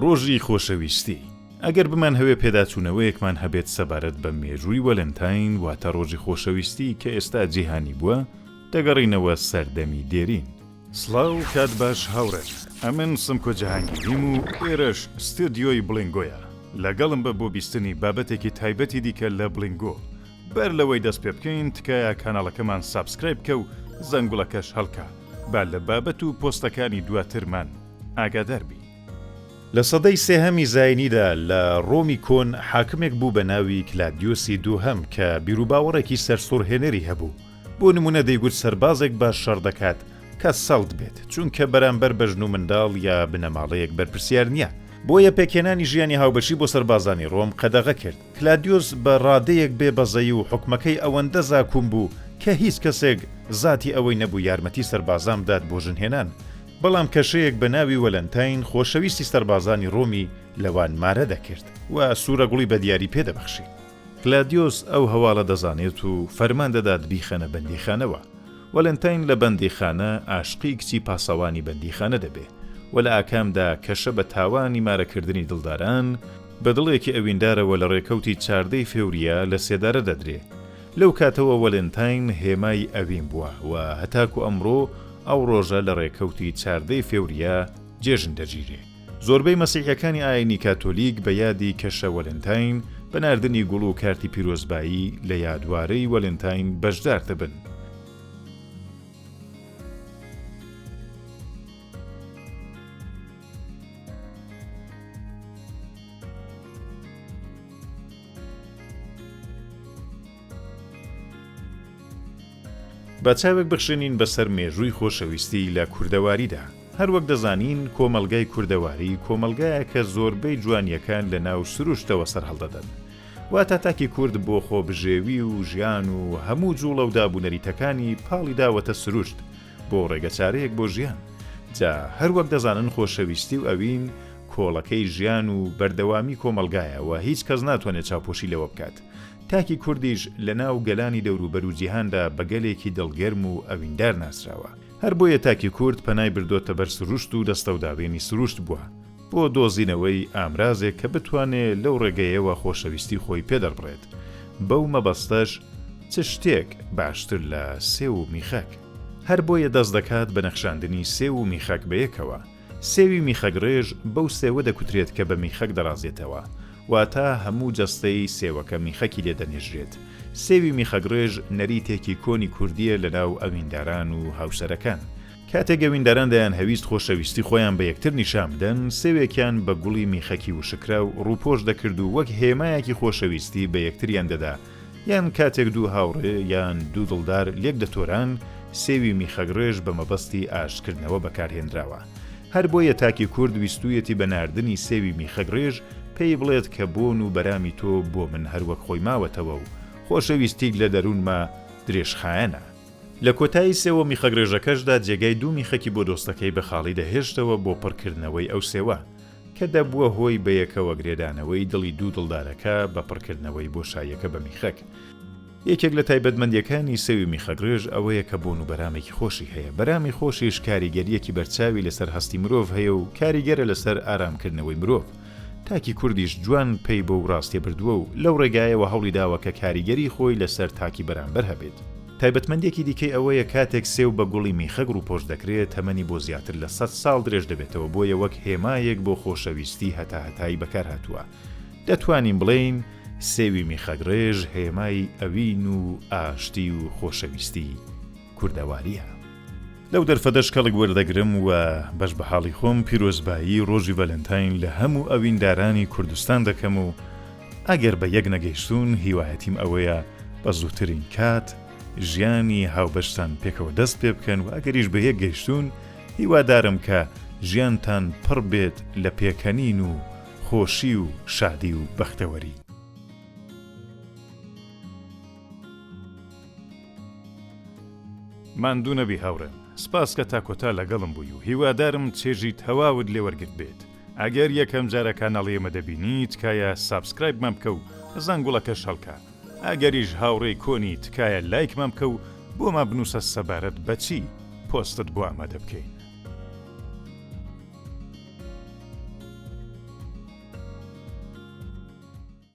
ڕۆژی خۆشەویستی. ئەگەر بمانهەوێ پێداچوونەوەیەکمان هەبێت سەبارەت بە مێژووی وەلنتاین واتە ڕۆژی خۆشەویستی کە ئێستا جیهانی بووە، دەگەڕینەوە سەردەمی دێرین. سڵاو کات باش هاوڕێن ئەمن سمکۆ جەهانگیریم و ئێرەش ستۆدیۆی بڵینگۆیە لەگەڵم بە بۆ بیستنی بابەتێکی تایبەتی دیکە لە بڵینگۆ بەر لەوەی دەست پێ بکەین تکایە کاناڵەکەمان subscribe بکە و زەنگوڵەکەش هەڵکە با لە بابەت و پۆستەکانی دواترمان ئاگادار بی. لە سەدەی سێهەمی زاینیدا لە ڕۆمی کۆن حاکمێک بوو بە ناوی کلادیۆسی دووهەم کە بیروباوەڕێکی سەرسوڕهێنەری هەبوو، بۆ نموونە دەیگوت سەربازێک باش شەڕ دەکات کە سەڵت بێت، چونکە بەرامبەر بە ژن و منداڵ یا بنەماڵەیەک بەرپرسیار نییە، بۆیە پێکهێنانی ژیانی هاوبەشی بۆ سەربازانی ڕۆم قەدەغە کرد. کلادیۆس بە ڕادەیەک بێ بەزەیی و حوکمەکەی ئەوەندە زاکوم بوو کە هیچ کەسێک زاتی ئەوەی نەبوو یارمەتی سەربازان بدات بۆ ژنهێنان، بەڵام کەشەیەک بە ناوی وەلەنتاین خۆشەویستی سەربازانی ڕۆمی لەوان مارە دەکرد و سوورەگوڵی بە دیاری پێ دەبەخشی. کلادیۆس ئەو هەواڵە دەزانێت و فەرمان دەدات بیخەنە بەندیخانەوە. وەلەنتاین لە بەندیخانە ئاشقی کچی پاسەوانی بەندیخانە دەبێ و لە ئاکامدا کەشە بە تاوانی مارەکردنی دڵداران بە دڵێکی ئەویندارەوە لە ڕێکەوتی چاردەی فێوریە لە سێدارە دەدرێ. لەو کاتەوە وەلنتاین هێمای ئەوین بووە و هەتاکو ئەمڕۆ ئەو ڕۆژە لە ڕێکەوتی چاردەی فێوریە جێژن دەگیرێ. زۆربەی مەسیحیەکانی ئاینی کاتۆلیک بە یادی کەشە وەلنتاین بە ناردنی گوڵ و کارتی پیرۆزبایی لە یادوارەی وەلنتاین بەشدار دەبن. با چاوێک بخشێنین بەسەر مێژووی خۆشەویستی لە کوردەواریدا. هەروەک دەزانین کۆمەڵگای کوردەواری کۆمەڵگایەکە زۆربەی جوانییەکان لە ناو سروشتەوە سەرهەڵدەدەن. واتە تاکی کورد بۆ خۆبژێوی و ژیان و هەموو جوڵە و دابونەریتەکانی پاڵی داوەتە سروشت بۆ ڕێگەچارەیەک بۆ ژیان. جا هەروەک دەزانن خۆشەویستی و ئەوین کۆڵەکەی ژیان و بەردەوامی کۆمەڵگایە و هیچ کەس ناتوانێت چاوپۆشی لەوە بکات. تاکی کوردیش لە ناو گەلانی دەوروبەر و جیهاندا بە گەلێکی دڵگەرم و ئەویندار ناسراوە. هەر بۆیە تاکی کورد پەنای بردۆتە بەر سروشت و دەستەوداوێنی سروشت بووە بۆ دۆزینەوەی ئامرازێک کە بتوانێ لەو ڕێگەیەوە خۆشەویستی خۆی پێ دەربڕێت. بەو مەبەستەش چ شتێک باشتر لە سێو و میخەک؟ هەر بۆیە دەست دەکات بە نەخشاندنی سێو و میخەک بەیەکەوە. سێوی میخەکڕێژ بەو سێوە دەکوترێت کە بە میخەک دەڕازێتەوە، واتە هەموو جەستەی سێوەکە میخەکی لێ دەنێژرێت. سێوی میخەکڕێژ نەریتێکی کۆنی کوردییە لەناو ئەوینداران و هاوسەرەکان. کاتێک ئەوینداران دەیانهەویست خۆشەویستی خۆیان بە یەکتر نیشان بدەن، سێوێکیان بە گوڵی میخەکی وشککراو ڕووپۆش دەکرد و وەک هێمایەکی خۆشەویستی بە یەکتریان دەدا، یان کاتێک دوو هاوڕێ یان دوو دڵدار لێک دەتۆران، سێوی میخەکڕێژ بە مەبەستی ئاشتکردنەوە بەکارهێنراوە. هەر بۆیە تاکی کورد ویستوویەتی بە ناردنی سێوی میخەکڕێژ پێی بڵێت کە بۆن و بەرامی تۆ بۆ من هەر وەک خۆی ماوەتەوە و خۆشەویستیت لە دەروونما درێژخایەنە. لە کۆتایی سێوە میخەکڕێژەکەشدا جێگای دوو میخەکی بۆ دۆستەکەی بە خاڵی دەهێشتەوە بۆ پڕکردنەوەی ئەو سێوە. کە دەبووە هۆی بەیەکەوە گرێدانەوەی دڵی دوو دڵدارەکە بە پڕکردنەوەی بۆشاییەکە بە میخەک. یەکێک لە تایبەتمەندییەکانی سێوی میخەکڕێژ ئەوەیە کە بۆن و بەرامێکی خۆشی هەیە، بەرامی خۆشیش کاریگەرییەکی بەرچاوی لەسەر هەستی مرۆڤ هەیە و کاریگەرە لەسەر ئارامکردنەوەی مرۆڤ. تاکی کوردیش جوان پەی بەو ڕاستیە بردووە و لەو ڕێگایەوە هەوڵی داوە کە کاریگەری خۆی لەسەر تاکی بەرامبەر هەبێت. تایبەتمەندیەکی دیکەی ئەوەیە کاتێک سێو بە گوڵی میخەک ڕووپۆش دەکرێت تەمەنی بۆ زیاتر لە 100 ساڵ درێژ دەبێتەوە بۆیە وەک هێمایەک بۆ خۆشەویستی هەتاهەتایی بەکارهاتووە دەتوانین بڵێین سێوی میخەک ڕێژ هێمای ئەوین و ئاشتی و خۆشەویستی کوردەواریە. لەو دەرفەتەش کەڵک وەردەگرم و بەش بە حاڵی خۆم پیرۆزبایی ڕۆژی ڤالنتاین لە هەموو ئەویندارانی کوردستان دەکەم و ئەگەر بە یەک نەگەیشتوون هیوایەتیم ئەوەیە بە زووترین کات ژیانی هاوبەشتان پێکەوە دەست پێ بکەن و ئەگەریش بە یەک گەیشتوون هیوادارم کە ژیانتان پڕ بێت لە پێکەنین و خۆشی و شادی و بەختەوەری. ماندوو نەبی هاوڕێم، سپاس کە تا کۆتا لەگەڵم بووی و هیوادارم چێژی تەواوت لێ وەرگرتبێت. ئەگەر یەکەم جارە کاناڵی ئێمە دەبینی تکایە subscribe مان بکە و زەنگوڵەکەش هەڵکە. ئەگەریش هاوڕێی کۆنی تکایە لایکمان بکە و بۆمان بنووسە سەبارەت بە چی پۆستت بۆ ئامادە بکەین.